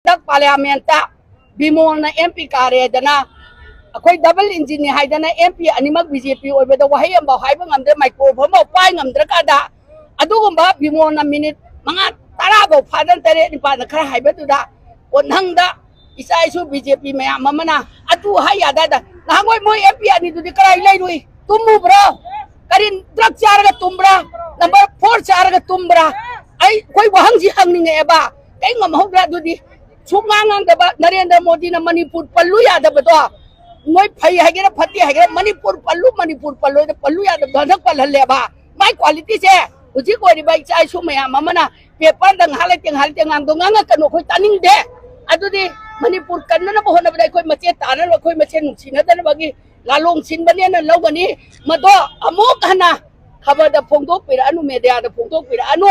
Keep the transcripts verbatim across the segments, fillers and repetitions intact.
ꯍꯟꯗꯛ ꯄꯥꯔꯂꯤꯌꯥꯃꯦꯟꯠꯇ ꯕꯤꯃꯣꯜꯅ M P ꯀꯥꯔꯦꯗꯅ, ꯑꯩꯈꯣꯏ double ꯏꯟꯖꯤꯟꯅꯤ ꯍꯥꯏꯗꯅ ꯑꯦꯝ ꯄꯤ ꯑꯅꯤꯃꯛ ꯕꯤ ꯖꯦ ꯄꯤ ꯑꯣꯏꯕꯗ ꯋꯥꯍꯩ ꯑꯃꯐꯥꯎ ꯍꯥꯏꯕ ꯉꯝꯗ꯭ꯔꯦ, ꯃꯥꯏꯀ꯭ꯔꯣꯐꯣꯟꯐꯥꯎ ꯄꯥꯏ ꯉꯝꯗ꯭ꯔꯀꯥꯟꯗ, ꯑꯗꯨꯒꯨꯝꯕ ꯕꯤꯃꯣꯜꯅ ꯃꯤꯅꯤꯠ ꯃꯉꯥ ꯇꯔꯥꯐꯥꯎ ꯐꯥꯗꯅ ꯇꯔꯦꯠ ꯅꯤꯄꯥꯜꯗ ꯈꯔ ꯍꯥꯏꯕꯗꯨꯗ ꯀꯣꯟꯊꯪꯗ ꯏꯆꯥ ꯏꯁꯨ ꯕꯤ ꯖꯦ ꯄꯤ ꯃꯌꯥꯝ ꯑꯃꯅ ꯑꯗꯨ ꯍꯥꯏ ꯌꯥꯗꯗ, ꯅꯍꯥꯟꯋꯥꯏ ꯃꯣꯏ ꯑꯦꯝ ꯄꯤ ꯑꯅꯤꯗꯨꯗꯤ ꯀꯔꯥꯏ ꯂꯩꯔꯨꯏ? ꯇꯨꯝꯃꯨꯕ꯭ꯔꯣ? ꯀꯔꯤ ꯗ꯭ꯔꯒ ꯆꯥꯔꯒ ꯇꯨꯝꯕ꯭ꯔꯥ? ꯅꯝꯕꯔ ꯐꯣꯔ ꯆꯥꯔꯒ ꯇꯨꯝꯕ꯭ꯔꯥ? ꯑꯩ, ꯑꯩꯈꯣꯏ ꯋꯥꯍꯪꯁꯤ ꯍꯪꯅꯤꯡꯉꯛꯑꯦꯕ꯫ ꯀꯩ ꯉꯝꯍꯧꯗ꯭ꯔꯥ? ꯑꯗꯨꯗꯤ ꯁꯨꯝ ꯉꯥꯡ ꯉꯥꯡꯗꯕ ꯅꯔꯦꯟꯗ꯭ꯔ ꯃꯣꯗꯤꯅ ꯃꯅꯤꯄꯨꯔ ꯄꯜꯂꯨ ꯌꯥꯗꯕꯗꯣ, ꯅꯣꯏ ꯐꯩ ꯍꯥꯏꯒꯦꯔꯥ ꯐꯠꯇꯦ ꯍꯥꯏꯒꯦꯔꯥ, ꯃꯅꯤꯄꯨꯔ ꯄꯜꯂꯨ, ꯃꯅꯤꯄꯨꯔ ꯄꯜꯂꯣꯏꯗ ꯄꯜꯂꯨ ꯌꯥꯗꯕꯗꯣ ꯍꯟꯗꯛ ꯄꯜꯍꯜꯂꯦꯕ꯫ ꯃꯥꯏ ꯀ꯭ꯋꯥꯂꯤꯇꯤꯁꯦ ꯍꯧꯖꯤꯛ ꯑꯣꯏꯔꯤꯕ ꯏꯆꯥ ꯏꯁꯨ ꯃꯌꯥꯝ ꯑꯃꯅ ꯄꯦꯄꯔꯗ ꯉꯥꯏꯍꯥꯛ ꯂꯩꯇꯦ, ꯉꯥꯏꯍꯥꯛ ꯂꯩꯇꯦ ꯉꯥꯡꯗꯣ ꯉꯥꯡꯉꯛꯀꯅꯨ, ꯑꯩꯈꯣꯏ ꯇꯥꯅꯤꯡꯗꯦ꯫ ꯑꯗꯨꯗꯤ ꯃꯅꯤꯄꯨꯔ ꯀꯟꯅꯅꯕ ꯍꯣꯠꯅꯕꯗ ꯑꯩꯈꯣꯏ ꯃꯆꯦ ꯇꯥꯅꯅꯕ, ꯑꯩꯈꯣꯏ ꯃꯁꯦꯟ ꯅꯨꯡꯁꯤꯅꯗꯅꯕꯒꯤ ꯂꯥꯂꯣꯡ ꯁꯤꯟꯕꯅꯦꯅ ꯂꯧꯒꯅꯤ꯫ ꯃꯗꯣ ꯑꯃꯨꯛ ꯍꯟꯅ ꯈꯕꯔꯗ ꯐꯣꯡꯗꯣꯛꯄꯤꯔꯛꯑꯅꯨ, ꯃꯦꯗꯤꯌꯥꯗ ꯐꯣꯡꯗꯣꯛꯄꯤꯔꯛꯑꯅꯨ꯫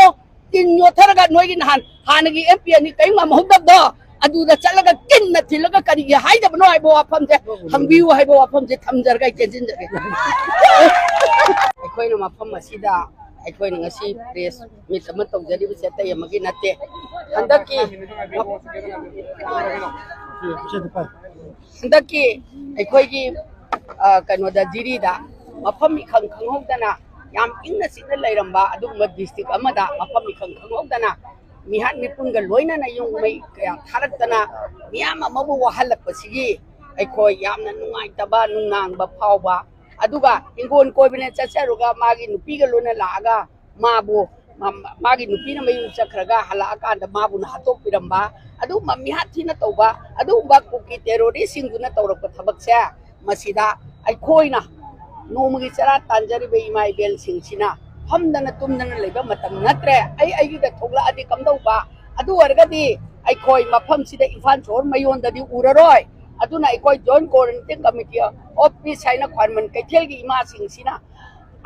ꯇꯤꯟ ꯌꯣꯠꯊꯔꯒ ꯅꯣꯏꯒꯤ ꯅꯍꯥꯟ ꯍꯥꯟꯅꯒꯤ ꯑꯦꯝ ꯄꯤ ꯑꯅꯤ ꯀꯔꯤꯝ ꯉꯝꯍꯧꯗꯕꯗꯣ ꯑꯗꯨꯗ ꯆꯠꯂꯒ ꯇꯤꯟꯅ ꯊꯤꯜꯂꯒ ꯀꯔꯤꯒꯤ ꯍꯥꯏꯗꯕꯅꯣ ꯍꯥꯏꯕ ꯋꯥꯐꯝꯁꯦ ꯍꯪꯕꯤꯌꯨ ꯍꯥꯏꯕ ꯋꯥꯐꯝꯁꯦ ꯊꯝꯖꯔꯒ ꯑꯩ ꯇꯦꯟꯁꯤꯟꯖꯒꯦ꯫ ꯑꯩꯈꯣꯏꯅ ꯃꯐꯝ ꯑꯁꯤꯗ ꯑꯩꯈꯣꯏꯅ ꯉꯁꯤ ꯄ꯭ꯔꯦꯁ ꯃꯤꯠ ꯑꯃ ꯇꯧꯖꯔꯤꯕꯁꯦ ꯑꯇꯩ ꯑꯃꯒꯤ ꯅꯠꯇꯦ꯫ ꯍꯟꯗꯛꯀꯤ, ꯍꯟꯗꯛꯀꯤ ꯑꯩꯈꯣꯏꯒꯤ, ꯑ, ꯀꯩꯅꯣꯗ, ꯖꯤꯔꯤꯗ ꯃꯐꯝ ꯏꯈꯪ ꯈꯪꯍꯧꯗꯅ ꯌꯥꯝ ꯏꯪꯅ ꯆꯤꯛꯅ ꯂꯩꯔꯝꯕ ꯑꯗꯨꯒꯨꯝꯕ ꯗꯤꯁꯇ꯭ꯔꯤꯛ ꯑꯃꯗ ꯃꯐꯝ ꯏꯈꯪ ꯈꯪꯍꯧꯗꯅ ꯃꯤꯍꯥꯠ ꯃꯤꯄꯨꯟꯒ ꯂꯣꯏꯅꯅ ꯌꯨꯝ ꯃꯩ ꯀꯌꯥ ꯊꯥꯔꯛꯇꯅ ꯃꯤꯌꯥꯝ ꯑꯃꯕꯨ ꯋꯥꯍꯜꯂꯛꯄꯁꯤꯒꯤ ꯑꯩꯈꯣꯏ ꯌꯥꯝꯅ ꯅꯨꯡꯉꯥꯏꯇꯕ, ꯅꯨꯡꯅꯥꯡꯕ ꯐꯥꯎꯕ, ꯑꯗꯨꯒ ꯍꯤꯡꯒꯣꯜ ꯀꯣꯏꯕꯅ ꯆꯠꯆꯔꯨꯒ ꯃꯥꯒꯤ ꯅꯨꯄꯤꯒ ꯂꯣꯏꯅ ꯂꯥꯛꯑꯒ ꯃꯥꯕꯨ, ꯃꯥ-, ꯃꯥꯒꯤ ꯅꯨꯄꯤꯅ ꯃꯌꯨꯝ ꯆꯠꯈ꯭ꯔꯒ ꯍꯜꯂꯛꯑꯀꯥꯟꯗ ꯃꯥꯕꯨꯅ ꯍꯥꯠꯇꯣꯛꯄꯤꯔꯝꯕ, ꯑꯗꯨꯒꯨꯝꯕ ꯃꯤꯍꯥꯠ ꯊꯤꯅ ꯇꯧꯕ, ꯑꯗꯨꯒꯨꯝꯕ ꯀꯨꯀꯤ ꯇꯦꯔꯣꯔꯤꯁꯁꯤꯡꯗꯨꯅ ꯇꯧꯔꯛꯄ ꯊꯕꯛꯁꯦ, ꯃꯁꯤꯗ ꯑꯩꯈꯣꯏꯅ ꯅꯣꯡꯃꯒꯤ ꯆꯔꯥ ꯇꯥꯟꯖꯔꯤꯕ ꯏꯃꯥ ꯏꯕꯦꯜꯁꯤꯡꯁꯤꯅ ꯐꯝꯗꯅ ꯇꯨꯝꯗꯅ ꯂꯩꯕ ꯃꯇꯝ ꯅꯠꯇ꯭ꯔꯦ꯫ ꯑꯩ ꯑꯩꯒꯤꯗ ꯊꯣꯛꯂꯛꯑꯗꯤ ꯀꯝꯗꯧꯕ? ꯑꯗꯨ ꯑꯣꯏꯔꯒꯗꯤ ꯑꯩꯈꯣꯏ ꯃꯐꯝꯁꯤꯗ ꯏꯝꯐꯥꯜ ꯁꯣꯍꯣꯔ ꯃꯌꯣꯟꯗꯗꯤ ꯎꯔꯔꯣꯏ꯫ ꯑꯗꯨꯅ ꯑꯩꯈꯣꯏ Joint Coordinating Committee of Peace ꯍꯥꯏꯅ ꯈ꯭ꯋꯥꯏꯔꯝꯕꯟ ꯀꯩꯊꯦꯜꯒꯤ ꯏꯃꯥꯁꯤꯡꯁꯤꯅ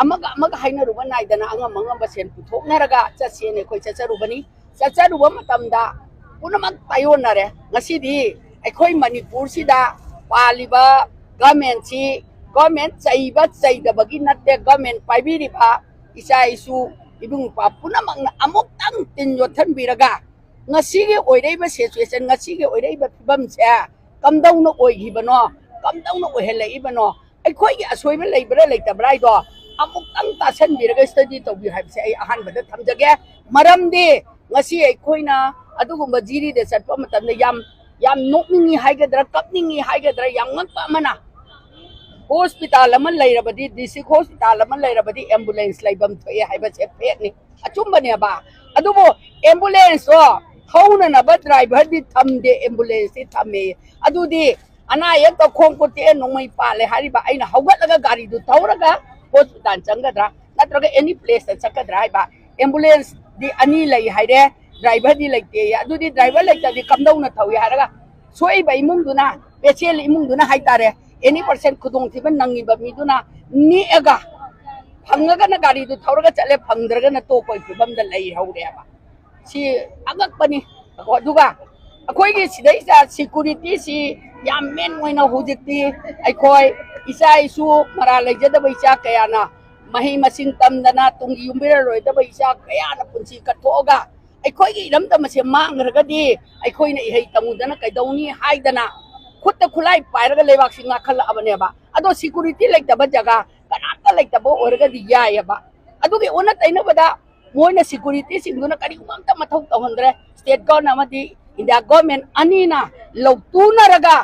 ꯑꯃꯒ ꯑꯃꯒ ꯍꯥꯏꯅꯔꯨꯕ ꯅꯥꯏꯗꯅ ꯑꯉꯝ ꯑꯉꯝꯕ ꯁꯦꯟ ꯄꯨꯊꯣꯛꯅꯔꯒ ꯆꯠꯁꯦꯅ ꯑꯩꯈꯣꯏ ꯆꯠꯆꯔꯨꯕꯅꯤ꯫ ꯆꯠꯆꯔꯨꯕ ꯃꯇꯝꯗ ꯄꯨꯝꯅꯃꯛ ꯇꯥꯏꯑꯣꯟꯅꯔꯦ꯫ ꯉꯁꯤꯗꯤ ꯑꯩꯈꯣꯏ ꯃꯅꯤꯄꯨꯔꯁꯤꯗ ꯄꯥꯜꯂꯤꯕ ꯒꯃꯦꯟꯁꯤ, ꯒꯃꯦꯟ ꯆꯩꯕ ꯆꯩꯗꯕꯒꯤ ꯅꯠꯇꯦ, ꯒꯃꯦꯟ ꯄꯥꯏꯕꯤꯔꯤꯕ ꯏꯆꯥ ꯏꯁꯨ ꯏꯕꯨꯡ ꯏꯄ꯭ꯋꯥ ꯄꯨꯝꯅꯃꯛꯅ ꯑꯃꯨꯛꯇꯪ ꯇꯤꯟ ꯌꯣꯠꯊꯟꯕꯤꯔꯒ ꯉꯁꯤꯒꯤ ꯑꯣꯏꯔꯛꯏꯕ situation, ꯉꯁꯤꯒꯤ ꯑꯣꯏꯔꯛꯏꯕ ꯐꯤꯕꯝꯁꯦ ꯀꯝꯗꯧꯅ ꯑꯣꯏꯈꯤꯕꯅꯣ, ꯀꯝꯗꯧꯅ ꯑꯣꯏꯍꯜꯂꯛꯏꯕꯅꯣ, ꯑꯩꯈꯣꯏꯒꯤ ꯑꯁꯣꯏꯕ ꯂꯩꯕ꯭ꯔꯥ ꯂꯩꯇꯕ꯭ꯔꯥ ꯍꯥꯏꯗꯣ ꯑꯃꯨꯛꯇꯪ ꯇꯥꯁꯟꯕꯤꯔꯒ study ꯇꯧꯕꯤꯌꯨ ꯍꯥꯏꯕꯁꯦ ꯑꯩ ꯑꯍꯥꯟꯕꯗ ꯊꯝꯖꯒꯦ꯫ ꯃꯔꯝꯗꯤ ꯉꯁꯤ ꯑꯩꯈꯣꯏꯅ ꯑꯗꯨꯒꯨꯝꯕ ꯖꯤꯔꯤꯗ ꯆꯠꯄ ꯃꯇꯝꯗ ꯌꯥꯝ, ꯌꯥꯝ ꯅꯣꯛꯅꯤꯡꯉꯤ ꯍꯥꯏꯒꯗ꯭ꯔꯥ, ꯀꯞꯅꯤꯡꯉꯤ ꯍꯥꯏꯒꯗ꯭ꯔꯥ, ꯌꯥꯝ ꯉꯛꯄ ꯑꯃꯅ, ꯍꯣꯁꯄꯤꯇꯥꯜ ꯑꯃ ꯂꯩꯔꯕꯗꯤ, district hospital ꯑꯃ ꯂꯩꯔꯕꯗꯤ ambulance ꯂꯩꯐꯝ ꯊꯣꯛꯑꯦ ꯍꯥꯏꯕꯁꯦ fact ꯅꯤ, ꯑꯆꯨꯝꯕꯅꯦꯕ꯫ ꯑꯗꯨꯕꯨ ambulance ꯇꯣ ꯊꯧꯅꯅꯕ driver ꯗꯤ ꯊꯝꯗꯦ, ambulance ꯇꯤ ꯊꯝꯃꯦ꯫ ꯑꯗꯨꯗꯤ ꯑꯅꯥ ꯑꯌꯦꯛ ꯇꯧꯈꯣꯡ ꯈꯨꯠ ꯇꯦꯛꯑꯦ, ꯅꯣꯡꯃꯩ ꯄꯥꯜꯂꯦ ꯍꯥꯏꯔꯤꯕ, ꯑꯩꯅ ꯍꯧꯒꯠꯂꯒ ꯒꯥꯔꯤꯗꯨ ꯊꯧꯔꯒ ꯍꯣꯁꯄꯤꯇꯥꯜ ꯆꯪꯒꯗ꯭ꯔꯥ ꯅꯠꯇ꯭ꯔꯒ any place ꯇ ꯆꯠꯀꯗ꯭ꯔꯥ ꯍꯥꯏꯕ꯫ Ambulance ꯗꯤ ꯑꯅꯤ ꯂꯩ ꯍꯥꯏꯔꯦ, driver ꯗꯤ ꯂꯩꯇꯦ꯫ ꯑꯗꯨꯗꯤ driver ꯂꯩꯇ꯭ꯔꯗꯤ ꯀꯝꯗꯧꯅ ꯊꯧꯏ ꯍꯥꯏꯔꯒ, ꯁꯣꯛꯏꯕ ꯏꯃꯨꯡꯗꯨꯅ, patient ꯏꯃꯨꯡꯗꯨꯅ ꯍꯥꯏꯇꯥꯔꯦ, any percent ꯈꯨꯗꯣꯡꯊꯤꯕ ꯅꯪꯉꯤꯕ ꯃꯤꯗꯨꯅ ꯅꯦꯛꯑꯒ, ꯐꯪꯉꯒꯅ ꯒꯥꯔꯤꯗꯨ ꯊꯧꯔꯒ ꯆꯠꯂꯦ, ꯐꯪꯗ꯭ꯔꯒꯅ ꯇꯣꯛꯄꯒꯤ ꯐꯤꯕꯝꯗ ꯂꯩꯍꯧꯔꯦꯕ꯫ ꯁꯤ ꯑꯉꯛꯄꯅꯤ꯫ ꯑꯗꯨꯒ ꯑꯩꯈꯣꯏꯒꯤ ꯁꯤꯗꯩꯁꯤꯗ security ꯁꯤ ꯌꯥꯝ main ꯑꯣꯏꯅ ꯍꯧꯖꯤꯛꯇꯤ ꯑꯩꯈꯣꯏ ꯏꯆꯥ ꯏꯁꯨ ꯃꯔꯥꯜ ꯂꯩꯖꯗꯕ ꯏꯆꯥ ꯀꯌꯥꯅ ꯃꯍꯩ ꯃꯁꯤꯡ ꯇꯝꯗꯅ ꯇꯨꯡꯒꯤ ꯌꯨꯝꯕꯤꯔꯔꯣꯏꯗꯕ ꯏꯆꯥ ꯀꯌꯥꯅ ꯄꯨꯟꯁꯤ ꯀꯠꯊꯣꯛꯑꯒ ꯑꯩꯈꯣꯏꯒꯤ ꯏꯔꯝꯗꯝ ꯑꯁꯦ ꯃꯥꯡꯈ꯭ꯔꯒꯗꯤ ꯑꯩꯈꯣꯏꯅ ꯏꯍꯩ ꯇꯝꯃꯨꯗꯅ ꯀꯩꯗꯧꯅꯤ ꯍꯥꯏꯗꯅ ꯈꯨꯠꯇ ꯈꯨꯠꯂꯥꯏ ꯄꯥꯏꯔꯒ ꯂꯩꯕꯥꯛꯁꯤ ꯉꯥꯛꯈꯠꯂꯛꯑꯕꯅꯦꯕ꯫ ꯑꯗꯣ security ꯂꯩꯇꯕ ꯖꯒꯥ ꯀꯅꯥꯝꯇ ꯂꯩꯇꯕ ꯑꯣꯏꯔꯒꯗꯤ ꯌꯥꯏꯑꯕ꯫ ꯑꯗꯨꯒꯤ ꯑꯣꯟꯅ ꯇꯩꯅꯕꯗ ꯃꯣꯏꯅ security ꯁꯤꯡꯗꯨꯅ ꯀꯔꯤꯒꯨꯝꯕ ꯑꯝꯇ ꯃꯊꯧ ꯇꯧꯍꯟꯗ꯭ꯔꯦ꯫ State government ꯑꯃꯗꯤ India government ꯑꯅꯤꯅ ꯂꯧꯇꯨꯅꯔꯒ,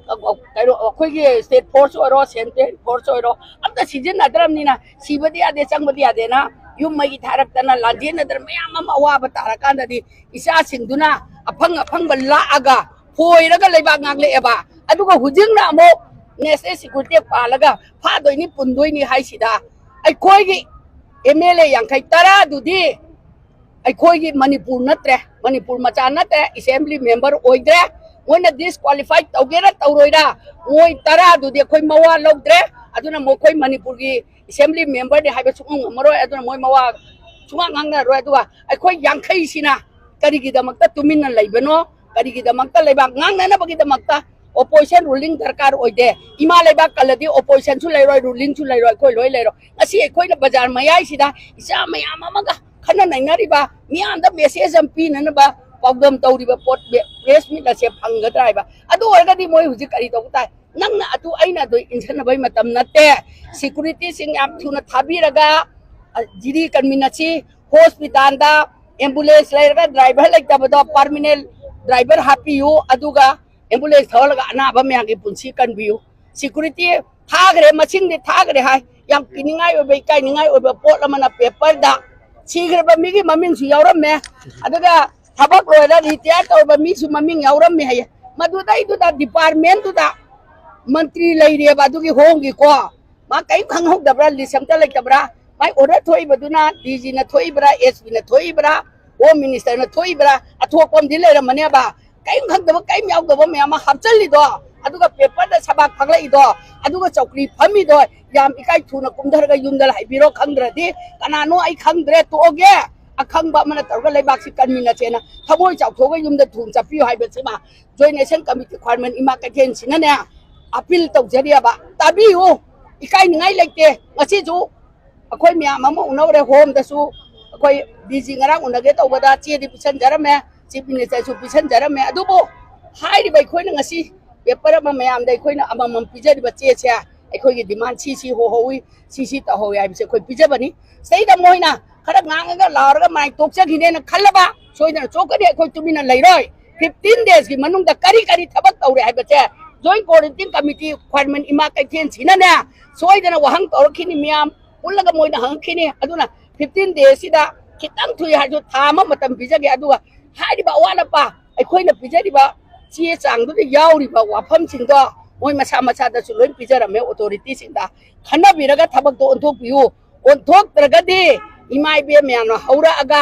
ꯑ, ꯑ, ꯀꯩꯅꯣ, ꯑꯩꯈꯣꯏꯒꯤ state force ꯑꯣꯏꯔꯣ, central force ꯑꯣꯏꯔꯣ, ꯑꯝꯇ ꯁꯤꯖꯤꯟꯅꯗ꯭ꯔꯕꯅꯤꯅ ꯁꯤꯕꯗꯤ ꯌꯥꯗꯦ, ꯆꯪꯕꯗꯤ ꯌꯥꯗꯦꯅ ꯌꯨꯝ ꯃꯩ ꯊꯥꯔꯛꯇꯅ ꯂꯥꯟꯖꯦꯟꯅꯗꯅ ꯃꯌꯥꯝ ꯑꯃ ꯑꯋꯥꯕ ꯇꯥꯔꯀꯥꯟꯗꯗꯤ ꯏꯆꯥꯁꯤꯡꯗꯨꯅ ꯑꯐꯪ ꯑꯐꯪꯕ ꯂꯥꯛꯑꯒ ꯐꯣꯏꯔꯒ ꯂꯩꯕꯥꯛ ꯉꯥꯛꯂꯛꯑꯦꯕ꯫ ꯑꯗꯨꯒ ꯍꯧꯖꯤꯛꯅ ꯑꯃꯨꯛ national security ꯄꯥꯜꯂꯒ ꯐꯥꯗꯣꯏꯅꯤ ꯄꯨꯟꯗꯣꯏꯅꯤ ꯍꯥꯏꯁꯤꯗ ꯑꯩꯈꯣꯏꯒꯤ MLA ꯌꯥꯡꯈꯩ ꯇꯔꯥꯗꯨꯗꯤ ꯑꯩꯈꯣꯏꯒꯤ ꯃꯅꯤꯄꯨꯔ ꯅꯠꯇ꯭ꯔꯦ, ꯃꯅꯤꯄꯨꯔ ꯃꯆꯥ ꯅꯠꯇ꯭ꯔꯦ, assembly member ꯑꯣꯏꯗ꯭ꯔꯦ꯫ ꯃꯣꯏꯅ disqualify ꯇꯧꯒꯦꯔꯥ ꯇꯧꯔꯣꯏꯔꯥ, ꯃꯣꯏ ꯇꯔꯥꯗꯨꯗꯤ ꯑꯩꯈꯣꯏ ꯃꯋꯥ ꯂꯧꯗ꯭ꯔꯦ꯫ ꯑꯗꯨꯅ ꯃꯈꯣꯏ ꯃꯅꯤꯄꯨꯔꯒꯤ assembly member ꯅꯤ ꯍꯥꯏꯕ ꯁꯨꯡꯉꯝ ꯉꯝꯃꯔꯣꯏ꯫ ꯑꯗꯨꯅ ꯃꯣꯏ ꯃꯋꯥ ꯁꯨꯡꯉꯥꯡ ꯉꯥꯡꯅꯔꯔꯣꯏ꯫ ꯑꯗꯨꯒ ꯑꯩꯈꯣꯏ ꯌꯥꯡꯈꯩꯁꯤꯅ ꯀꯔꯤꯒꯤꯗꯃꯛꯇ ꯇꯨꯃꯤꯟꯅ ꯂꯩꯕꯅꯣ? ꯀꯔꯤꯒꯤꯗꯃꯛꯇ ꯂꯩꯕꯥꯛ ꯉꯥꯡꯅꯅꯕꯒꯤꯗꯃꯛꯇ opposition ruling ꯗꯔꯀꯥꯔ ꯑꯣꯏꯗꯦ꯫ ꯏꯃꯥ ꯂꯩꯕꯥꯛ ꯀꯜꯂꯗꯤ opposition ꯁꯨ ꯂꯩꯔꯣꯏ, ruling ꯁꯨ ꯂꯩꯔꯣꯏ, ꯑꯩꯈꯣꯏ ꯂꯣꯏ ꯂꯩꯔꯣꯏ꯫ ꯉꯁꯤ ꯑꯩꯈꯣꯏꯅ ꯕꯖꯥꯔ ꯃꯌꯥꯏꯁꯤꯗ ꯏꯆꯥ ꯃꯌꯥꯝ ꯑꯃꯒ ꯈꯟꯅ ꯅꯩꯅꯔꯤꯕ, ꯃꯤꯌꯥꯝꯗ message ꯑꯃ ꯄꯤꯅꯅꯕ ꯄꯥꯎꯗꯝ ꯇꯧꯔꯤꯕ ꯄꯣꯠ, ꯄ꯭ꯔꯦꯁ ꯃꯤꯠ ꯑꯁꯦ ꯐꯪꯒꯗ꯭ꯔꯥ ꯍꯥꯏꯕ꯫ ꯑꯗꯨ ꯑꯣꯏꯔꯒꯗꯤ ꯃꯣꯏ ꯍꯧꯖꯤꯛ ꯀꯔꯤ ꯇꯧꯕ ꯇꯥꯏ? ꯅꯪꯅ ꯑꯗꯨ, ꯑꯩꯅ ꯑꯗꯨ ꯏꯟꯁꯤꯟꯅꯕꯒꯤ ꯃꯇꯝ ꯅꯠꯇꯦ꯫ ꯁꯦꯀ꯭ꯌꯨꯔꯤꯇꯤꯁꯤꯡ ꯌꯥꯝ ꯊꯨꯅ ꯊꯥꯕꯤꯔꯒ, ꯑ, ꯖꯤꯔꯤ ꯀꯟꯃꯤꯟꯅꯁꯤ꯫ ꯍꯣꯁꯄꯤꯇꯥꯜꯗ ꯑꯦꯝꯕꯨꯂꯦꯟꯁ ꯂꯩꯔꯒ ꯗ꯭ꯔꯥꯏꯚꯔ ꯂꯩꯇꯕꯗꯣ ꯄꯥꯔꯃꯤꯅꯦꯟ ꯗ꯭ꯔꯥꯏꯚꯔ ꯍꯥꯞꯄꯤꯌꯨ, ꯑꯗꯨꯒ ꯑꯦꯝꯕꯨꯂꯦꯟꯁ ꯊꯧꯍꯜꯂꯒ ꯑꯅꯥꯕ ꯃꯌꯥꯝꯒꯤ ꯄꯨꯟꯁꯤ ꯀꯟꯕꯤꯌꯨ꯫ ꯁꯦꯀ꯭ꯌꯨꯔꯤꯇꯤ ꯊꯥꯈ꯭ꯔꯦ, ꯃꯁꯤꯡꯗꯤ ꯊꯥꯈ꯭ꯔꯦ ꯍꯥꯏ꯫ ꯌꯥꯝ ꯀꯤꯅꯤꯡꯉꯥꯏ ꯑꯣꯏꯕ, ꯏꯀꯥꯏꯅꯤꯡꯉꯥꯏ ꯑꯣꯏꯕ ꯄꯣꯠ ꯑꯃꯅ ꯄꯦꯄꯔꯗ ꯁꯤꯈ꯭ꯔꯕ ꯃꯤꯒꯤ ꯃꯃꯤꯡꯁꯨ ꯌꯥꯎꯔꯝꯃꯦ꯫ ꯑꯗꯨꯒ ꯊꯕꯛ ꯂꯣꯏꯔ ꯔꯤꯇꯥꯌꯔ ꯇꯧꯔꯕ ꯃꯤꯁꯨ ꯃꯃꯤꯡ ꯌꯥꯎꯔꯝꯃꯦ ꯍꯥꯏꯌꯦ꯫ ꯃꯗꯨꯗꯩꯗꯨꯗ ꯗꯤꯄꯥꯔꯠꯃꯦꯟꯗꯨꯗ ꯃꯟꯇ꯭ꯔꯤ ꯂꯩꯔꯦꯕ ꯑꯗꯨꯒꯤ ꯍꯣꯝꯒꯤꯀꯣ, ꯃꯥ ꯀꯔꯤꯝ ꯈꯪꯍꯧꯗꯕ꯭ꯔꯥ? ꯂꯤꯁ ꯑꯝꯇ ꯂꯩꯇꯕ꯭ꯔꯥ? ꯃꯥꯏ ꯑꯣꯔꯗꯔ ꯊꯣꯛꯏꯕꯗꯨꯅ ꯗꯤ ꯖꯤꯅ ꯊꯣꯛꯏꯕ꯭ꯔꯥ, ꯑꯦꯁ ꯄꯤꯅ ꯊꯣꯛꯏꯕ꯭ꯔꯥ, ꯍꯣꯝ ꯃꯤꯅꯤꯁꯇꯔꯅ ꯊꯣꯛꯏꯕ꯭ꯔꯥ? ꯑꯊꯣꯛꯄ ꯑꯃꯗꯤ ꯂꯩꯔꯝꯃꯅꯦꯕ꯫ ꯀꯔꯤꯝ ꯈꯪꯗꯕ, ꯀꯔꯤꯝ ꯌꯥꯎꯗꯕ ꯃꯌꯥꯝ ꯑꯃ ꯍꯥꯞꯆꯜꯂꯤꯗꯣ, ꯑꯗꯨꯒ ꯄꯦꯄꯔꯗ ꯁꯕꯥꯛ ꯐꯥꯒꯠꯂꯛꯏꯗꯣ, ꯑꯗꯨꯒ ꯆꯧꯀ꯭ꯔꯤ ꯐꯝꯃꯤꯗꯣ, ꯌꯥꯝ ꯏꯀꯥꯏ꯫ ꯊꯨꯅ ꯀꯨꯝꯊꯔꯒ ꯌꯨꯝꯗ ꯍꯥꯏꯕꯤꯔꯣ, ꯈꯪꯗ꯭ꯔꯗꯤ ꯀꯅꯥꯅꯣ ꯑꯩ ꯈꯪꯗ꯭ꯔꯦ, ꯇꯣꯛꯑꯒꯦ꯫ ꯑꯈꯪꯕ ꯑꯃꯅ ꯇꯧꯔꯒ ꯂꯩꯕꯥꯛꯁꯤ ꯀꯟꯃꯤꯟꯅꯁꯦꯅ ꯊꯃꯣꯏ ꯆꯥꯎꯊꯣꯛꯑꯒ ꯌꯨꯝꯗ ꯊꯨꯅ ꯆꯠꯄꯤꯌꯨ ꯍꯥꯏꯕꯁꯤꯃ ꯖꯣꯏꯟ ꯑꯦꯛꯁꯟ ꯀꯃꯤꯇꯤ ꯈ꯭ꯋꯥꯏꯔꯝꯕꯟ ꯏꯃꯥ ꯀꯩꯊꯦꯜꯁꯤꯅꯅꯦ ꯑꯄꯤꯜ ꯇꯧꯖꯔꯤꯑꯕ꯫ ꯇꯥꯕꯤꯌꯨ, ꯏꯀꯥꯏꯅꯤꯡꯉꯥꯏ ꯂꯩꯇꯦ꯫ ꯉꯁꯤꯁꯨ ꯑꯩꯈꯣꯏ ꯃꯌꯥꯝ ꯑꯃ ꯎꯅꯧꯔꯦ꯫ ꯍꯣꯝꯗꯁꯨ ꯑꯩꯈꯣꯏ ꯗꯤ ꯖꯤ ꯉꯔꯥꯡ ꯎꯅꯒꯦ ꯇꯧꯕꯗ ꯆꯦꯗꯤ ꯄꯤꯁꯟꯖꯔꯝꯃꯦ, ꯆꯤꯐ ꯃꯤꯅꯤꯁꯇꯔꯁꯨ ꯄꯤꯁꯟꯖꯔꯝꯃꯦ꯫ ꯑꯗꯨꯕꯨ ꯍꯥꯏꯔꯤꯕ ꯑꯩꯈꯣꯏꯅ ꯉꯁꯤ ꯄꯦꯄꯔ ꯑꯃ ꯃꯌꯥꯝꯗ ꯑꯩꯈꯣꯏꯅ ꯑꯃꯃꯝ ꯄꯤꯖꯔꯤꯕ ꯆꯦꯁꯦ, ꯑꯩꯈꯣꯏꯒꯤ ꯗꯤꯃꯥꯟ ꯁꯤ ꯁꯤ ꯍꯣꯍꯧꯋꯤ, ꯁꯤ ꯁꯤ ꯇꯧꯍꯧꯋꯤ ꯍꯥꯏꯕꯁꯦ ꯑꯩꯈꯣꯏ ꯄꯤꯖꯕꯅꯤ꯫ ꯁꯤꯗꯩꯗ ꯃꯣꯏꯅ ꯈꯔ ꯉꯥꯡꯉꯒ ꯂꯥꯎꯔꯒ ꯃꯥꯏ ꯇꯣꯛꯆꯈꯤꯅꯦꯅ ꯈꯜꯂꯕ ꯁꯣꯏꯗꯅ ꯆꯣꯛꯀꯅꯤ꯫ ꯑꯩꯈꯣꯏ ꯇꯨꯃꯤꯟꯅ ꯂꯩꯔꯣꯏ꯫ ꯐꯤꯐꯇꯤꯟ ꯗꯦꯖꯀꯤ ꯃꯅꯨꯡꯗ ꯀꯔꯤ ꯀꯔꯤ ꯊꯕꯛ ꯇꯧꯔꯦ ꯍꯥꯏꯕꯁꯦ ꯖꯣꯏꯟ ꯀꯣꯑꯣꯔꯗꯤꯅꯦꯇꯤꯡ ꯀꯃꯤꯇꯤ ꯈ꯭ꯋꯥꯏꯔꯝꯕꯟ ꯏꯃꯥ ꯀꯩꯊꯦꯜꯁꯤꯅꯅꯦ ꯁꯣꯏꯗꯅ ꯋꯥꯍꯪ ꯇꯧꯔꯛꯈꯤꯅꯤ꯫ ꯃꯤꯌꯥꯝ ꯄꯨꯜꯂꯒ ꯃꯣꯏꯅ ꯍꯪꯉꯛꯈꯤꯅꯤ꯫ ꯑꯗꯨꯅ ꯐꯤꯐꯇꯤꯟ ꯗꯦꯖꯁꯤꯗ ꯈꯤꯇꯪ ꯊꯨꯏ ꯍꯥꯏꯔꯁꯨ ꯊꯥ ꯑꯃ ꯃꯇꯝ ꯄꯤꯖꯒꯦ꯫ ꯑꯗꯨꯒ ꯍꯥꯏꯔꯤꯕ ꯑꯋꯥꯠ ꯑꯄꯥ ꯑꯩꯈꯣꯏꯅ ꯄꯤꯖꯔꯤꯕ ꯆꯦ ꯆꯥꯡꯗꯨꯗ ꯌꯥꯎꯔꯤꯕ ꯋꯥꯐꯝꯁꯤꯡꯗꯣ ꯃꯣꯏ ꯃꯁꯥ ꯃꯁꯥꯗꯁꯨ ꯂꯣꯏ ꯄꯤꯖꯔꯝꯃꯦ꯫ ꯑꯣꯊꯣꯔꯤꯇꯤꯁꯤꯡꯗ ꯈꯟꯅꯕꯤꯔꯒ ꯊꯕꯛꯇꯣ ꯑꯣꯟꯊꯣꯛꯄꯤꯌꯨ꯫ ꯑꯣꯟꯊꯣꯛꯇ꯭ꯔꯒꯗꯤ ꯏꯃꯥ ꯏꯕꯦꯟ ꯃꯌꯥꯝꯅ ꯍꯧꯔꯛꯑꯒ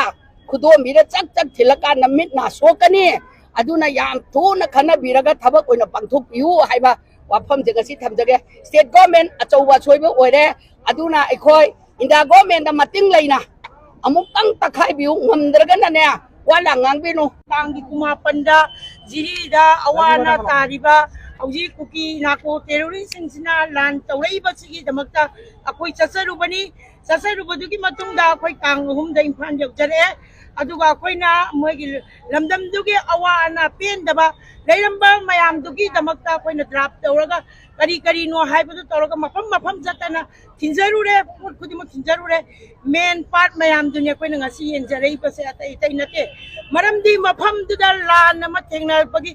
ꯈꯨꯗꯣꯝꯕꯤꯗ ꯆꯛ ꯆꯛ ꯊꯤꯜꯂꯀꯥꯟꯗ ꯃꯤꯠ ꯅꯥ ꯁꯣꯛꯀꯅꯤ꯫ ꯑꯗꯨꯅ ꯌꯥꯝ ꯊꯨꯅ ꯈꯟꯅꯕꯤꯔꯒ ꯊꯕꯛ ꯑꯣꯏꯅ ꯄꯥꯡꯊꯣꯛꯄꯤꯌꯨ ꯍꯥꯏꯕ ꯋꯥꯐꯝꯁꯦ ꯉꯁꯤ ꯊꯝꯖꯒꯦ꯫ ꯁ꯭ꯇꯦꯠ ꯒꯣꯔꯃꯦꯟ ꯑꯆꯧꯕ ꯑꯁꯣꯏꯕ ꯑꯣꯏꯔꯦ꯫ ꯑꯗꯨꯅ ꯑꯩꯈꯣꯏ ꯏꯟꯗꯤꯌꯥ ꯒꯣꯔꯃꯦꯟꯗ ꯃꯇꯦꯡ ꯂꯩꯅ ꯑꯃꯨꯛꯇꯪ ꯇꯛꯈꯥꯏꯕꯤꯌꯨ, ꯉꯝꯗ꯭ꯔꯒꯅꯅꯦ ꯋꯥ ꯂꯥꯡ ꯉꯥꯡꯕꯤꯅꯨ꯫ ꯇꯥꯡꯒꯤ ꯀꯨꯟꯃꯥꯄꯟꯗ ꯖꯤꯔꯤꯗ ꯑꯋꯥ ꯑꯅꯥ ꯇꯥꯔꯤꯕ ꯍꯧꯖꯤꯛ ꯀꯨꯀꯤ ꯅꯥꯀꯣ ꯇꯦꯔꯣꯔꯤꯁꯁꯤꯡꯁꯤꯅ ꯂꯥꯟ ꯇꯧꯔꯛꯏꯕꯁꯤꯒꯤꯗꯃꯛꯇ ꯑꯩꯈꯣꯏ ꯆꯠꯆꯔꯨꯕꯅꯤ꯫ ꯆꯠꯆꯔꯨꯕꯗꯨꯒꯤ ꯃꯇꯨꯡꯗ ꯑꯩꯈꯣꯏ ꯇꯥꯡ ꯑꯍꯨꯝꯗ ꯏꯝꯐꯥꯜ ꯌꯧꯖꯔꯛꯑꯦ꯫ ꯑꯗꯨꯒ ꯑꯩꯈꯣꯏꯅ ꯃꯣꯏꯒꯤ ꯂꯝꯗꯝꯗꯨꯒꯤ ꯑꯋꯥ ꯑꯅꯥ ꯄꯦꯟꯗꯕ ꯂꯩꯔꯝꯕ ꯃꯌꯥꯝꯗꯨꯒꯤꯗꯃꯛꯇ ꯑꯩꯈꯣꯏꯅ ꯗ꯭ꯔꯥꯐ ꯇꯧꯔꯒ ꯀꯔꯤ ꯀꯔꯤꯅꯣ ꯍꯥꯏꯕꯗꯨ ꯇꯧꯔꯒ ꯃꯐꯝ ꯃꯐꯝ ꯆꯠꯇꯅ ꯊꯤꯟꯖꯔꯨꯔꯦ, ꯄꯣꯠ ꯈꯨꯗꯤꯡꯃꯛ ꯊꯤꯟꯖꯔꯨꯔꯦ꯫ ꯃꯦꯟ ꯄꯥꯔꯠ ꯃꯌꯥꯝꯗꯨꯅꯤ ꯑꯩꯈꯣꯏꯅ ꯉꯁꯤ ꯌꯦꯟꯖꯔꯛꯏꯕꯁꯦ, ꯑꯇꯩ ꯑꯇꯩ ꯅꯠꯇꯦ꯫ ꯃꯔꯝꯗꯤ ꯃꯐꯝꯗꯨꯗ ꯂꯥꯟ ꯑꯃ ꯊꯦꯡꯅꯔꯛꯄꯒꯤ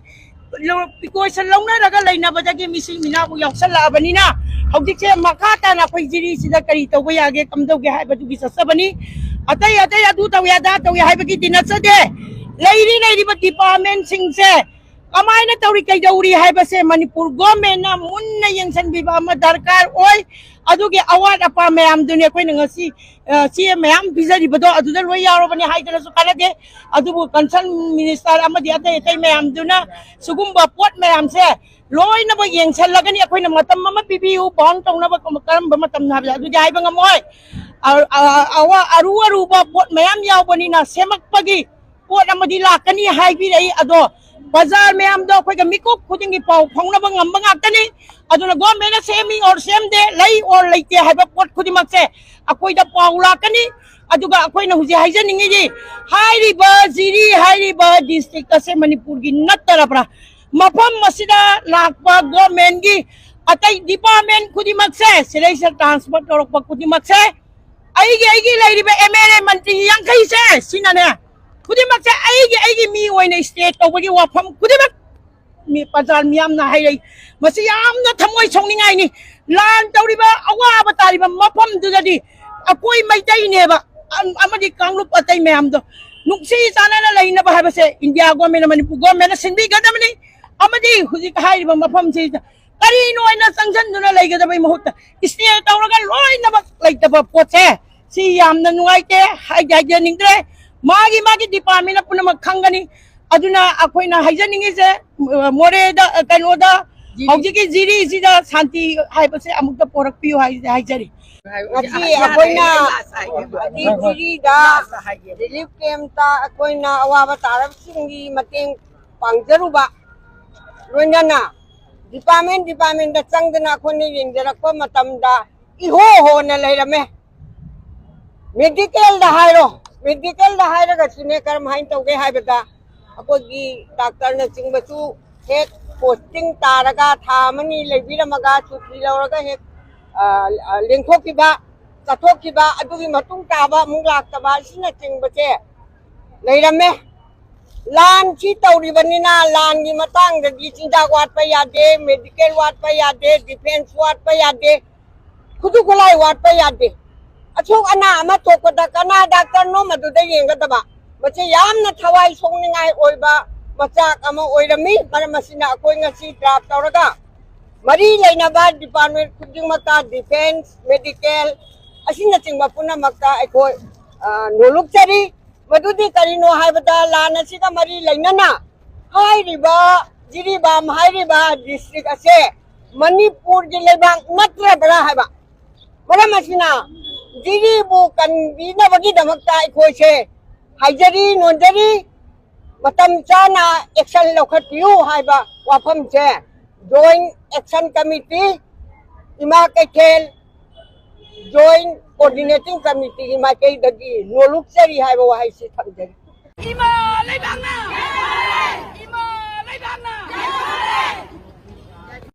ꯂꯣ-, precaution ꯂꯧꯅꯔꯒ ꯂꯩꯅꯕꯗꯒꯤ ꯃꯤꯁꯤꯡ ꯃꯤꯅꯥꯕꯨ ꯌꯥꯎꯁꯜꯂꯛꯑꯕꯅꯤꯅ ꯍꯧꯖꯤꯛꯁꯦ ꯃꯈꯥ ꯇꯥꯅ ꯑꯩꯈꯣꯏ ꯖꯤꯔꯤꯁꯤꯗ ꯀꯔꯤ ꯇꯧꯕ ꯌꯥꯒꯦ, ꯀꯝꯗꯧꯒꯦ ꯍꯥꯏꯕꯗꯨꯒꯤ ꯆꯠꯆꯕꯅꯤ꯫ ꯑꯇꯩ ꯑꯇꯩ ꯑꯗꯨ ꯇꯧꯏ ꯑꯗꯥ ꯇꯧꯏ ꯍꯥꯏꯕꯒꯤꯗꯤ ꯅꯠꯆꯗꯦ꯫ ꯂꯩꯔꯤ ꯂꯩꯔꯤꯕ ꯗꯤꯄꯥꯔꯠꯃꯦꯟꯁꯤꯡꯁꯦ ꯀꯃꯥꯏꯅ ꯇꯧꯔꯤ ꯀꯩꯗꯧꯔꯤ ꯍꯥꯏꯕꯁꯦ ꯃꯅꯤꯄꯨꯔ ꯒꯣꯔꯃꯦꯟꯅ ꯃꯨꯟꯅ ꯌꯦꯡꯁꯤꯟꯕꯤꯕ ꯑꯃ ꯗꯔꯀꯥꯔ ꯑꯣꯏ꯫ ꯑꯗꯨꯒꯤ ꯑꯋꯥꯠ ꯑꯄꯥ ꯃꯌꯥꯝꯗꯨꯅꯤ ꯑꯩꯈꯣꯏꯅ ꯉꯁꯤ, ꯑ, ꯆꯦ ꯃꯌꯥꯝ ꯄꯤꯖꯔꯤꯕꯗꯣ, ꯑꯗꯨꯗ ꯂꯣꯏ ꯌꯥꯎꯔꯕꯅꯤ ꯍꯥꯏꯗꯅꯁꯨ ꯀꯥꯟꯅꯗꯦ꯫ ꯑꯗꯨꯕꯨ ꯀꯟꯁꯔꯟ ꯃꯤꯅꯤꯁꯇꯔ ꯑꯃꯗꯤ ꯑꯇꯩ ꯑꯇꯩ ꯃꯌꯥꯝꯗꯨꯅ ꯁꯤꯒꯨꯝꯕ ꯄꯣꯠ ꯃꯌꯥꯝꯁꯦ ꯂꯣꯏꯅꯃꯛ ꯌꯦꯡꯁꯜꯂꯒꯅꯤ꯫ ꯑꯩꯈꯣꯏꯅ ꯃꯇꯝ ꯑꯃ ꯄꯤꯕꯤꯌꯨ, ꯕꯟ ꯇꯧꯅꯕ, ꯀꯔꯝꯕ ꯃꯇꯝꯅꯣ ꯍꯥꯏꯕꯗ ꯑꯗꯨꯗꯤ ꯍꯥꯏꯕ ꯉꯝꯃꯣꯏ꯫ ꯑ-, ꯑ-, ꯑꯋꯥ-, ꯑꯔꯨ ꯑꯔꯨꯕ ꯄꯣꯠ ꯃꯌꯥꯝ ꯌꯥꯎꯕꯅꯤꯅ ꯁꯦꯝꯃꯛꯄꯒꯤ ꯄꯣꯠ ꯑꯃꯗꯤ ꯂꯥꯛꯀꯅꯤ ꯍꯥꯏꯕꯤꯔꯛꯏ꯫ ꯑꯗꯣ ꯕꯖꯥꯔ ꯃꯌꯥꯝꯗꯣ ꯑꯩꯈꯣꯏꯒ ꯃꯤꯀꯨꯞ ꯈꯨꯗꯤꯡꯒꯤ ꯄꯥꯎ ꯐꯥꯎꯅꯕ ꯉꯝꯕ ꯉꯥꯛꯇꯅꯤ꯫ ꯑꯗꯨꯅ ꯒꯣꯔꯃꯦꯟꯅ ꯁꯦꯝꯃꯤ ꯑꯣꯔ ꯁꯦꯝꯗꯦ, ꯂꯩ ꯑꯣꯔ ꯂꯩꯇꯦ ꯍꯥꯏꯕ ꯄꯣꯠ ꯈꯨꯗꯤꯡꯃꯛꯁꯦ ꯑꯩꯈꯣꯏꯗ ꯄꯥꯎ ꯂꯥꯛꯀꯅꯤ꯫ ꯑꯗꯨꯒ ꯑꯩꯈꯣꯏꯅ ꯍꯧꯖꯤꯛ ꯍꯥꯏꯖꯅꯤꯡꯉꯤꯗꯤ, ꯍꯥꯏꯔꯤꯕ ꯖꯤꯔꯤ ꯍꯥꯏꯔꯤꯕ ꯗꯤꯁꯇ꯭ꯔꯤꯛ ꯑꯁꯦ ꯃꯅꯤꯄꯨꯔꯒꯤ ꯅꯠꯇꯔꯕ꯭ꯔꯥ? ꯃꯐꯝ ꯑꯁꯤꯗ ꯂꯥꯛꯄ ꯒꯣꯔꯃꯦꯟꯒꯤ ꯑꯇꯩ ꯗꯤꯄꯥꯔꯠꯃꯦꯟ ꯈꯨꯗꯤꯡꯃꯛꯁꯦ, ꯁꯤꯗꯩꯁꯤꯗ ꯇ꯭ꯔꯥꯟꯁꯐꯔ ꯇꯧꯔꯛꯄ ꯈꯨꯗꯤꯡꯃꯛꯁꯦ, ꯑꯩꯒꯤ, ꯑꯩꯒꯤ ꯂꯩꯔꯤꯕ ꯑꯦꯝ ꯑꯦꯜ ꯑꯦ ꯃꯟꯇ꯭ꯔꯤ ꯌꯥꯡꯈꯩꯁꯦ ꯁꯤꯅꯅꯦ, ꯈꯨꯗꯤꯡꯃꯛꯁꯦ ꯑꯩꯒꯤ, ꯑꯩꯒꯤ ꯃꯤ ꯑꯣꯏꯅ ꯁ꯭ꯇꯦ ꯇꯧꯕꯒꯤ ꯋꯥꯐꯝ ꯈꯨꯗꯤꯡꯃꯛ ꯃꯤ, ꯄ꯭ꯔꯖꯥ ꯃꯤꯌꯥꯝꯅ ꯍꯥꯏꯔꯛꯏ꯫ ꯃꯁꯤ ꯌꯥꯝꯅ ꯊꯃꯣꯏ ꯁꯣꯛꯅꯤꯡꯉꯥꯏꯅꯤ꯫ ꯂꯥꯟ ꯇꯧꯔꯤꯕ, ꯑꯋꯥꯕ ꯇꯥꯔꯤꯕ ꯃꯐꯝꯗꯨꯗꯗꯤ ꯑꯩꯈꯣꯏ ꯃꯩꯇꯩꯅꯦꯕ, ꯑꯝ-, ꯑꯃꯗꯤ ꯀꯥꯡꯂꯨꯞ ꯑꯇꯩ ꯃꯌꯥꯝꯗꯣ ꯅꯨꯡꯁꯤ ꯆꯥꯟꯅꯅ ꯂꯩꯅꯕ ꯍꯥꯏꯕꯁꯦ ꯏꯟꯗꯤꯌꯥ ꯒꯣꯔꯃꯦꯟꯅ, ꯃꯅꯤꯄꯨꯔ ꯒꯣꯔꯃꯦꯟꯅ ꯁꯤꯟꯕꯤꯒꯗꯕꯅꯤ꯫ ꯑꯃꯗꯤ ꯍꯧꯖꯤꯛ ꯍꯥꯏꯔꯤꯕ ꯃꯐꯝꯁꯤꯗ ꯀꯔꯤꯅꯣ ꯍꯥꯏꯅ ꯆꯪꯁꯤꯟꯗꯨꯅ ꯂꯩꯒꯗꯕꯩ ꯃꯍꯨꯠꯇ ꯁ꯭ꯇꯦ ꯇꯧꯔꯒ ꯂꯣꯏꯅꯃꯛ ꯂꯩꯇꯕ ꯄꯣꯠꯁꯦ, ꯁꯤ ꯌꯥꯝꯅ ꯅꯨꯡꯉꯥꯏꯇꯦ, ꯍꯥꯏꯗꯤ ꯍꯥꯏꯖꯅꯤꯡꯗ꯭ꯔꯦ꯫ ꯃꯥꯒꯤ ꯃꯥꯒꯤ ꯗꯤꯄꯥꯔꯠꯃꯦꯟꯅ ꯄꯨꯝꯅꯃꯛ ꯈꯪꯒꯅꯤ꯫ ꯑꯗꯨꯅ ꯑꯩꯈꯣꯏꯅ ꯍꯥꯏꯖꯅꯤꯡꯉꯤꯁꯦ, ꯃꯣꯔꯦꯗ, ꯀꯩꯅꯣꯗ, ꯖꯤꯔꯤ꯫ ꯍꯧꯖꯤꯛꯀꯤ ꯖꯤꯔꯤꯁꯤꯗ ꯁꯥꯟꯇꯤ ꯍꯥꯏꯕꯁꯦ ꯑꯃꯨꯛꯇ ꯄꯣꯔꯛꯄꯤꯌꯨ ꯍꯥꯏ-, ꯍꯥꯏꯖꯔꯤ꯫ ꯉꯁꯤ ꯑꯩꯈꯣꯏꯅ ꯍꯧꯖꯤꯛ ꯖꯤꯔꯤꯗ ꯔꯤꯂꯤꯐ ꯀꯦꯝꯞꯇ ꯑꯩꯈꯣꯏꯅ ꯑꯋꯥꯕ ꯇꯥꯔꯕꯁꯤꯡꯒꯤ ꯃꯇꯦꯡ ꯄꯥꯡꯖꯔꯨꯕ, ꯂꯣꯏꯅꯅ ꯗꯤꯄꯥꯔꯠꯃꯦꯟ ꯗꯤꯄꯥꯔꯠꯃꯦꯟꯗ ꯆꯪꯗꯅ ꯑꯩꯈꯣꯏꯅ ꯌꯦꯡꯖꯔꯛꯄ ꯃꯇꯝꯗ ꯏꯍꯣ ꯍꯣꯅ ꯂꯩꯔꯝꯃꯦ꯫ ꯃꯦꯗꯤꯀꯦꯜꯗ ꯍꯥꯏꯔꯣ, ꯃꯦꯗꯤꯀꯦꯜꯗ ꯍꯥꯏꯔꯒꯁꯨꯅꯦ, ꯀꯔꯝ ꯍꯥꯏꯅ ꯇꯧꯒꯦ ꯍꯥꯏꯕꯗ, ꯑꯩꯈꯣꯏꯒꯤ ꯗꯥꯛꯇꯔꯅꯆꯤꯡꯕꯁꯨ ꯍꯦꯛ ꯄꯣꯁꯇꯤꯡ ꯇꯥꯔꯒ ꯊꯥ ꯑꯃꯅꯤ ꯂꯩꯕꯤꯔꯝꯃꯒ ꯁꯨꯇꯤ ꯂꯧꯔꯒ ꯍꯦꯛ, ꯑ, ꯑ, ꯂꯦꯡꯊꯣꯛꯈꯤꯕ, ꯆꯠꯊꯣꯛꯈꯤꯕ, ꯑꯗꯨꯒꯤ ꯃꯇꯨꯡ ꯇꯥꯕ ꯑꯃꯨꯛ ꯂꯥꯛꯇꯕ ꯑꯁꯤꯅꯆꯤꯡꯕꯁꯦ ꯂꯩꯔꯝꯃꯦ꯫ ꯂꯥꯟꯁꯤ ꯇꯧꯔꯤꯕꯅꯤꯅ ꯂꯥꯟꯒꯤ ꯃꯇꯥꯡꯗꯗꯤ ꯆꯤꯟꯖꯥꯛ ꯋꯥꯠꯄ ꯌꯥꯗꯦ, ꯃꯦꯗꯤꯀꯦꯜ ꯋꯥꯠꯄ ꯌꯥꯗꯦ, ꯗꯤꯐꯦꯟꯁ ꯋꯥꯠꯄ ꯌꯥꯗꯦ, ꯈꯨꯠꯁꯨ ꯈꯨꯠꯂꯥꯏ ꯋꯥꯠꯄ ꯌꯥꯗꯦ꯫ ꯑꯁꯣꯛ ꯑꯅꯥ ꯑꯃ ꯊꯣꯛꯄꯗ ꯀꯅꯥ ꯗꯥꯛꯇꯔꯅꯣ ꯃꯗꯨꯗ ꯌꯦꯡꯒꯗꯕ? ꯃꯁꯤ ꯌꯥꯝꯅ ꯊꯋꯥꯏ ꯁꯣꯛꯅꯤꯡꯉꯥꯏ ꯑꯣꯏꯕ ꯃꯆꯥꯛ ꯑꯃ ꯑꯣꯏꯔꯝꯃꯤ꯫ ꯃꯔꯝ ꯑꯁꯤꯅ ꯑꯩꯈꯣꯏ ꯉꯁꯤ ꯗ꯭ꯔꯥꯐ ꯇꯧꯔꯒ ꯃꯔꯤ ꯂꯩꯅꯕ ꯗꯤꯄꯥꯔꯠꯃꯦꯟ ꯈꯨꯗꯤꯡꯃꯛꯇ, ꯗꯤꯐꯦꯟꯁ, ꯃꯦꯗꯤꯀꯦꯜ ꯑꯁꯤꯅꯆꯤꯡꯕ ꯄꯨꯝꯅꯃꯛꯇ ꯑꯩꯈꯣꯏ, ꯑ, ꯅꯣꯂꯨꯛꯆꯔꯤ꯫ ꯃꯗꯨꯗꯤ ꯀꯔꯤꯅꯣ ꯍꯥꯏꯕꯗ, ꯂꯥꯟ ꯑꯁꯤꯒ ꯃꯔꯤ ꯂꯩꯅꯅ ꯍꯥꯏꯔꯤꯕ ꯖꯤꯔꯤꯕꯥꯝ ꯍꯥꯏꯔꯤꯕ ꯗꯤꯁꯇ꯭ꯔꯤꯛ ꯑꯁꯦ ꯃꯅꯤꯄꯨꯔꯒꯤ ꯂꯩꯕꯥꯛ ꯅꯠꯇ꯭ꯔꯕ꯭ꯔꯥ ꯍꯥꯏꯕ꯫ ꯃꯔꯝ ꯑꯁꯤꯅ ꯖꯤꯔꯤꯕꯨ ꯀꯟꯕꯤꯅꯕꯒꯤꯗꯃꯛꯇ ꯑꯩꯈꯣꯏꯁꯦ ꯍꯥꯏꯖꯔꯤ, ꯅꯣꯟꯖꯔꯤ, ꯃꯇꯝ ꯆꯥꯅ ꯑꯦꯛꯁꯟ ꯂꯧꯈꯠꯄꯤꯌꯨ ꯍꯥꯏꯕ ꯋꯥꯐꯝꯁꯦ ꯖꯣꯏꯟ ꯑꯦꯛꯁꯟ ꯀꯃꯤꯇꯤ, ꯏꯃꯥ ꯀꯩꯊꯦꯜ ꯖꯣꯏꯟ ꯀꯣꯑꯣꯔꯗꯤꯅꯦꯇꯤꯡ ꯀꯃꯤꯇꯤꯒꯤ ꯃꯥꯏꯀꯩꯗꯒꯤ ꯅꯣꯂꯨꯛꯆꯔꯤ ꯍꯥꯏꯕ ꯋꯥꯍꯩꯁꯤ ꯊꯝꯖꯔꯤ꯫ ꯏꯃꯥ ꯂꯩꯕꯥꯛꯅ